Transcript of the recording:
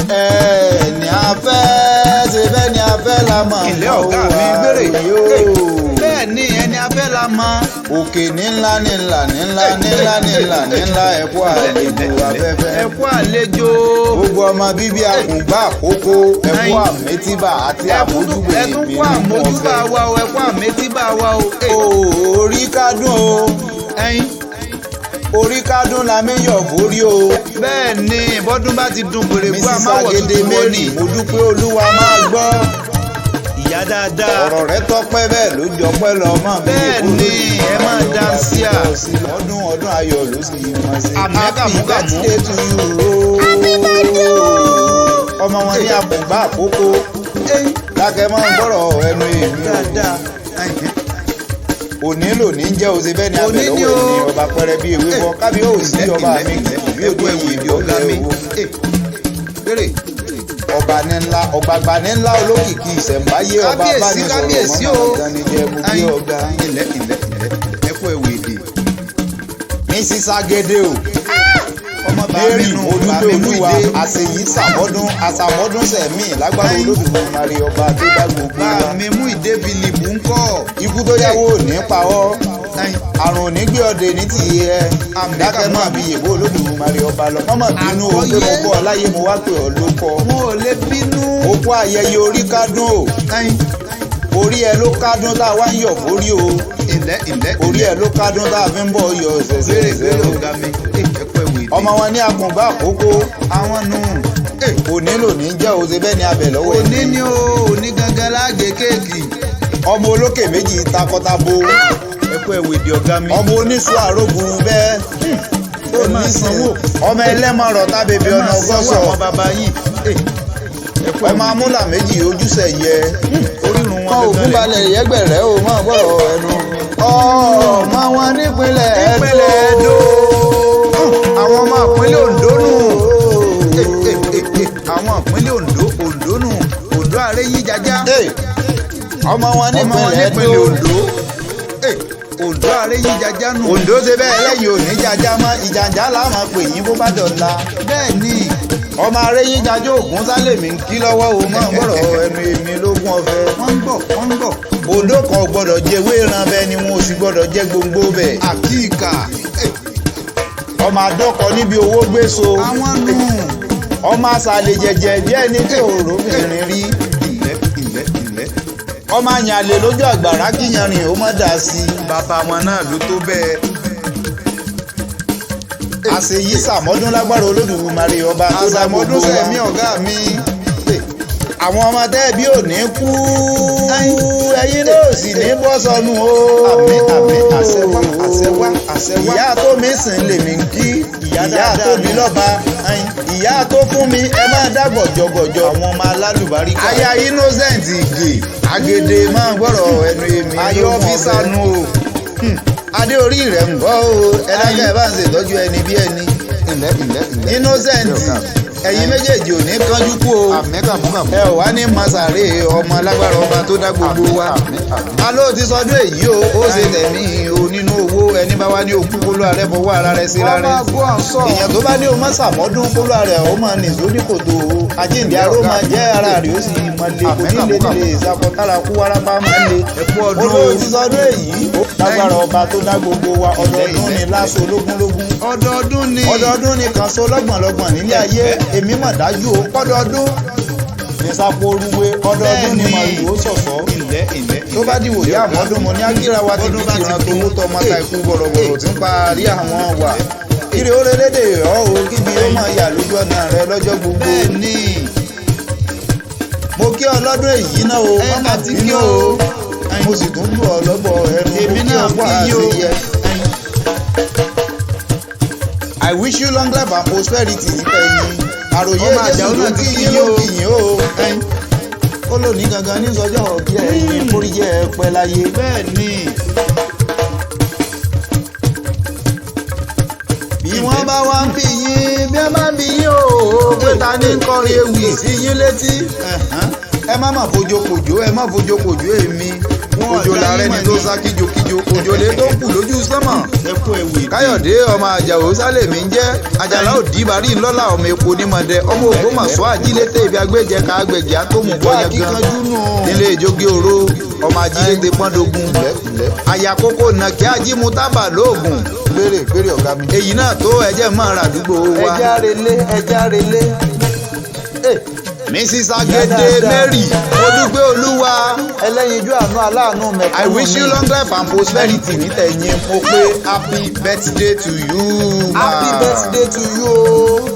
Ẹni afẹ́ ṣe bẹ́ẹ̀ ni afẹ́ la mọ̀. Ilé ọ̀gá mi gbére. Bẹ́ẹ̀ ni, ẹni afẹ́ la mọ̀. Òkè ní ńlá ní ńlá ní ńlá ní ńlá ní ńlá ní ńlá, ẹ̀kú àlejò afẹ́fẹ́. Ẹ kú àlejò. Gbogbo ọmọ bíbí Àkùngbá Àkókó, ẹ̀kú àmẹ́tíbà àti àmójúbà. Ẹ tún kú àmójúbà wa o, ẹ kú àmẹ́tíbà wa o. Orí kádùn o. Ẹyin. Orí kádùn la méyọ̀ borí o. Bẹ́ẹ̀ ni, bọ́dún bá ti dùn pèrèkú Mrs. àmáwọ̀ Agede tuntun wọ́n Mary ní. mo dúpẹ́ Olúwa, máa gbọ́. Ìyá dáadáa. Ọ̀rọ̀ rẹ tọ́pẹ́, bẹ́ẹ̀ ló jọpẹ́ lọ mọ́ mi. Bẹ́ẹ̀ ni, ẹ máa dá sí à. Ọdún ọdún ayọ̀ ló sì mọ̀ sí. Àmín, Happy kàmú, kàmú. birthday to you o. Ọmọ wọn ní Àkùngbá Àkókó, dákẹ́ máa ń gbọ́rọ̀ ẹnu èmi o. Dáadáa. Òní lò ní jẹ́ òsè bẹ́ẹ̀ ni Òní abẹ ni lọ́wọ́ o. ẹni ọba pẹ́rẹ́ bí ewé bọ́ kábíyèsí ọba mi bí Ẹ kú òde ẹ̀wù yìí ìbí ọ̀gá mi. Gbére ọba ní ńlá, ọ̀gbàgbà ní ńlá, olókìkí ìṣẹ̀ǹbáyé, ọba Kábíyèsí, abánisọ̀rọ̀ kábíyèsí o. mọ́mọ́ ganijẹ́, mo gbé ọ̀gá. Ilẹ̀ ilẹ̀ ilẹ̀, ẹ kú ẹ̀wù èdè. Mrs. Agede o. Ọmọ bá mi Mary nù, mo bá dúpẹ́ mi mú Olúwa ìdè. Àṣeyí sàmọ́dún àsàmọ́dún sẹ̀mí lágbára Olódùmarè ọba tó dá gbogbo Bá wa. mi mú ìdè bìlìbù ńkọ́. Ikú tó yáwó ò ní pa ọ́, àrùn ò ní gbé ọdẹ ní tìyẹ. Àmín, Dákẹ́ kàmú, máa bí yèbó Olódùmarè ọba lọ mọ́mọ́ bínú o pé mo bọ́ ọ láyé, mo wá pè ọ́ ló kọ́. Wọn ò lè bínú. Ó kó ayẹyẹ orí kádùn o. Orí ẹ ló kádùn tá a wá ń yọ̀ fórí o. Ilẹ̀ ilẹ̀. Orí ẹ ló kádùn tá a fi ń bọ̀ yọ ṣẹ̀ṣẹ̀. Gbére gbére ọ̀gá mi. Ẹ kú ẹ̀wù èdè. Ọmọ wọn ní Àkùngbá Àkókó. Àwọn nù. Òní lò ní jẹ́ òṣè bẹ́ẹ̀ ni abẹ lọ́wọ́ Òní ni o, òní gangan láàgé kéèkì. Ọmọ olókè méjì takọtabo. Ẹ kú ẹ̀wù èdè ọ̀gá mi. Ọmọ oníṣu àrógùn bẹ́ẹ̀ tó Ẹ máa ní sanwó. Ọmọ ẹlẹ́mọ̀rọ̀ tábẹ́bí Ẹ ọ̀nà máa sanwó ọgọ́sọ̀. àwọn bàbá yìí. Ẹ kú Ọmọ ẹ̀wù èdè. amúlà méjì ojúṣe yẹ. Orírun Kọ́ wọn ògún gangan lẹ̀. balẹ̀ yẹ́gbẹ̀rẹ́ o, máa gbọ́rọ̀ ẹnu. Ọmọ wọn nípínlẹ̀ Ìpínlẹ̀ Ẹdó. Àwọn ọmọ ìpínlẹ̀ Oǹdó nù. Àwọn ìpínlẹ̀ Oǹdó, Oǹdó nù. Oǹdó ààrẹ yí jajá. Ọmọ wọn Ọmọ wọn nípínlẹ̀ nípínlẹ̀ Ẹdó. Oǹdó. Oǹdó ààrẹ yí jajá nù. Oǹdó ṣe bẹ́ẹ̀ lẹ́yìn òní jajá mọ́ ìjànjá láàmú pè yín bó bá dọ̀la. Bẹ́ẹ̀ ni. Ọmọ aréyín jajó ògún sálẹ̀mí ń kí lọ́wọ́ o, máa gbọ́rọ̀ ẹnu èmi lógún ọ̀fẹ́. Wọ́n ń bọ̀, wọ́n ń bọ̀. Oǹdó kan ò gbọ́dọ̀ jẹ ewé ìran bẹ́ẹ̀ ni wọn ò sì gbọ́dọ̀ jẹ gbòǹgbò bẹ́ẹ̀. Àkíkà. Ọmọ àdọ́kọ níbi owó gbé so. Àwọn nù. Ọmọ àṣàlẹ̀ jẹjẹ bí ẹni tí òró mìíràn rí. Ilẹ̀ ilẹ̀ ilẹ̀. Ọmọ àyànlè lójú àgbàrá kíyanrìn ó má dà sí i. Bàbá wọn náà ló tó bẹ́ẹ̀. Àṣeyí sàmọ́dún lágbára Olódùmarè ọba tó dá gbogbo Àṣàmọ́dún wa. sẹ̀mí ọ̀gá mi. Àwọn ọmọ tẹ́ bí ò ní kú, ẹ̀yin náà sì ní bọ́ sọnù o. Àmín àmín, àṣẹ wá, àṣẹ wá, àṣẹ wá. Ìyá tó mi sìn lèmi ń kí. Ìyá Ìyá dáadáa tó mi ni. lọ́ba, ìyá tó fún mi, ẹ máa dá gọ̀jọ̀gọ̀jọ̀. Àwọn ọmọ alálùbáríkà. Aya Innocent Ìgè Agede, máa gbọ́rọ̀ ẹnu èmi Ayọ̀ lógún ọ́fíìsà ọ̀fẹ́. nù o. Adé orí rẹ̀ ń gbọ́ o, ẹ dákẹ́ ẹ bá ń ṣètọ́jú ẹni bí ẹni. Ilẹ̀ ilẹ̀ ilẹ̀. Innocent, ẹ̀yin méjèèjì ò ní kánjú kú o. Àmín, kàmú kàmú. Ẹ ò wá ní masàrè ọmọ lágbára ọba tó dá gbogbo wa. Àmín, àmín. A ló ti sọdún èyí o, ó ṣe tẹ̀mí o nínú owó. Ẹni bá wá ní òkú kólú ààrẹ fọwọ́ ara rẹ̀ síra rẹ̀. Ọmọ gbọ́ sọ. Èèyàn tó bá ní o mọ́sàmọ́dún kólú ààrẹ ó máa nìṣó ní kòtò o. Àjíǹde aró máa jẹ́ ara rẹ̀ ó sì máa le kò ní lè nílé ìsakọ̀tára kú wárápá máa le. Ẹ kú ọdún Olóò o. ti sọdún èyí lágbára ọba tó dá gbogbo wa. Ọdọọdún ni láṣọ ológúnlógún. Ọdọọdún ni. Ọdọọdún ni kan so lọ́gbọ̀nlọ́gbọ̀n nílé ayé. Èmi mọ̀ dájú o, pọ́dọọdún ní sápó orúwé, ọdọọdún ni màlúù ó ṣọ̀ṣọ́. Ilẹ̀ ilẹ̀. Tó bá dìwò yá àmọ́dún, mo ní ágíra wa ti Bọ́dún bí bá ti tìran dùn. tówó tọmọ ta ikú bọ̀rọ̀bọ̀rọ̀ tí ń parí àwọn wà. Kiri ó relédè ọ́ o, kíbi ó máa yà lójú ọ̀nà rẹ lọ́jọ́ gbogbo. Bẹ́ẹ̀ ni. Mo kí ọ lọ́dún èyí náà o, Ẹ mọ́mọ́ àti bínú kí o. o. Mo sì tún lù ọ lọ́bọ̀ ẹnu. Èmi Mo kí náà ọ kú kí yín o. àṣeyẹ. I wish you long life and prosperity ẹ̀yin. Àròyé Ọmọ Jésù Àjàó ló náà kí ti yín kí ló yín o. kí yín o. Ó lò ní gangan ní sọjọ́ bí ẹ̀yin kórìíjẹ́ ẹ pẹ́ láyé. Bẹ́ẹ̀ ni. Bí wọ́n bá wá ń bí yín, bí wọ́n bá ń bí yín o, pé ta ní ń kọrin ewì sí yín létí. Ẹ má má fojo kòjó, ẹ má fojo kòjó èmi. Wọn Òjò ọ̀dà làárẹ̀ yín ni mọ̀ tó ní. sá kíjokíjo, òjò lè tó kù lójú sánmọ̀. Ẹ kú ẹwì. Káyọ̀dé ọmọ Àjàó Sálẹ̀mí ń jẹ́ Àjàlá òdì bàrí ńlọ́lá, ọmọ epo nímọ̀dẹ, ọmọ Ògbómọ̀ṣọ́, ajílété ibi agbẹ́jẹ ká agbẹ̀jẹ̀ àtòmù Ìlú bọ́yẹ gan akíkanjú nù. Nílé ìjógé oró, ọmọ ajílété pọ́ndógún, àyàkókò nàkí ajímú tábà lóògùn. Béèrè béèrè, ọ̀gá mi. Èyí náà tó ẹjẹ́ mọ́ ra àdúgbò wa. Ẹja relé, ẹja relé. Mrs Agede Mary, mo dúpẹ́ Olúwa. Ẹlẹ́yinjú àánú, aláàánú mẹ̀kúnnù. I wish you long life and prosperity. Nítẹ̀yìn, mo pé happy birthday to you, ma. Happy birthday to you o.